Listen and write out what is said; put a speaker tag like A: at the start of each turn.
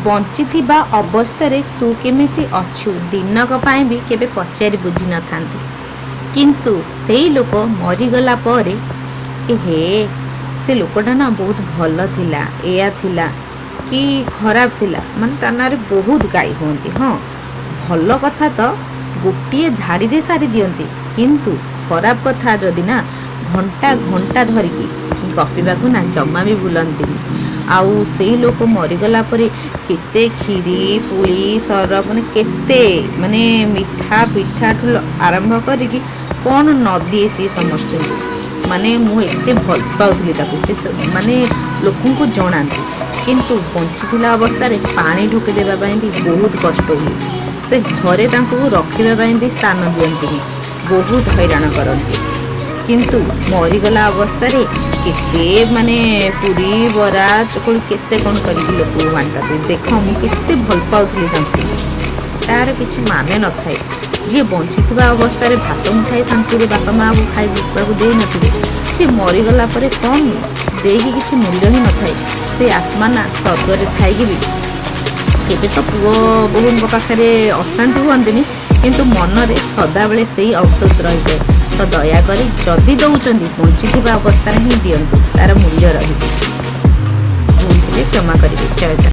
A: ବଞ୍ଚିଥିବା ଅବସ୍ଥାରେ ତୁ କେମିତି ଅଛୁ ଦିନକ ପାଇଁ ବି କେବେ ପଚାରି ବୁଝିନଥାନ୍ତି, କିନ୍ତୁ ସେଇ ଲୋକ ମରିଗଲା ପରେ ଏ ହେ, ସେ ଲୋକଟା ନା ବହୁତ ଭଲ ଥିଲା, ଏଇଆ ଥିଲା କି ଖରାପ ଥିଲା, ମାନେ ତା ନାଁରେ ବହୁତ ଗାଇ ହୁଅନ୍ତି। ହଁ, ଭଲ କଥା ତ ଗୋଟିଏ ଧାଡ଼ିରେ ସାରି ଦିଅନ୍ତି, କିନ୍ତୁ ଖରାପ କଥା ଯଦି ନା ଘଣ୍ଟା ଘଣ୍ଟା ଧରିକି ଗପିବାକୁ ନା ଜମା ବି ଭୁଲନ୍ତିନି। ଆଉ ସେଇ ଲୋକ ମରିଗଲା ପରେ କେତେ କ୍ଷୀରି, ପୁଳି, ସରବ, ମାନେ କେତେ ମାନେ ମିଠା ପିଠାଠୁ ଆରମ୍ଭ କରିକି କ'ଣ ନଦିଏ ସିଏ ସମସ୍ତଙ୍କୁ। ମାନେ ମୁଁ ଏତେ ଭଲ ପାଉଥିଲି ତାକୁ, ସେ ମାନେ ଲୋକଙ୍କୁ ଜଣାନ୍ତି, କିନ୍ତୁ ବଞ୍ଚିଥିଲା ଅବସ୍ଥାରେ ପାଣି ଢୋକି ଦେବା ପାଇଁ ବି ବହୁତ କଷ୍ଟ ହୁଏ। ସେ ଘରେ ତାଙ୍କୁ ରଖିବା ପାଇଁ ବି ସ୍ଥାନ ଦିଅନ୍ତିନି, ବହୁତ ହଇରାଣ କରନ୍ତି। କିନ୍ତୁ ମରିଗଲା ଅବସ୍ଥାରେ କେତେ ମାନେ ପୁରୀ, ବରା, ଚକୁଳି କେତେ କ'ଣ କରିକି ଲୋକଙ୍କୁ ବାଣ୍ଟନ୍ତି। ଦେଖ, ମୁଁ କେତେ ଭଲ ପାଉଥିଲି ତାଙ୍କୁ। ତାର କିଛି ମାନେ ନଥାଏ। ଯିଏ ବଞ୍ଚିଥିବା ଅବସ୍ଥାରେ ଭାତ ମୁଠାଏ ଶାନ୍ତିରେ ବାପା ମାଆକୁ ଖାଇବାକୁ ଦେଇନଥିବେ, ସେ ମରିଗଲା ପରେ କ'ଣ ଦେଇକି କିଛି ମୂଲ୍ୟ ହିଁ ନଥାଏ। ସେ ଆତ୍ମା ନା ସ୍ୱର୍ଗରେ ଥାଇକି ବି କେବେ ତ ପୁଅ ବୋହୂଙ୍କ ପାଖରେ ଅଶାନ୍ତି ହୁଅନ୍ତିନି, କିନ୍ତୁ ମନରେ ସଦାବେଳେ ସେଇ ଅଫସୋସ ରହିଯାଏ। ତ ଦୟାକରି ଯଦି ଦେଉଛନ୍ତି, ବଞ୍ଚିଥିବା ଅବସ୍ଥାରେ ହିଁ ଦିଅନ୍ତୁ, ତାର ମୂଲ୍ୟ ରହିବ। ଭୁଲ ଥିଲେ କ୍ଷମା କରିବେ। ଜୟ ଜଗନ୍ନାଥ।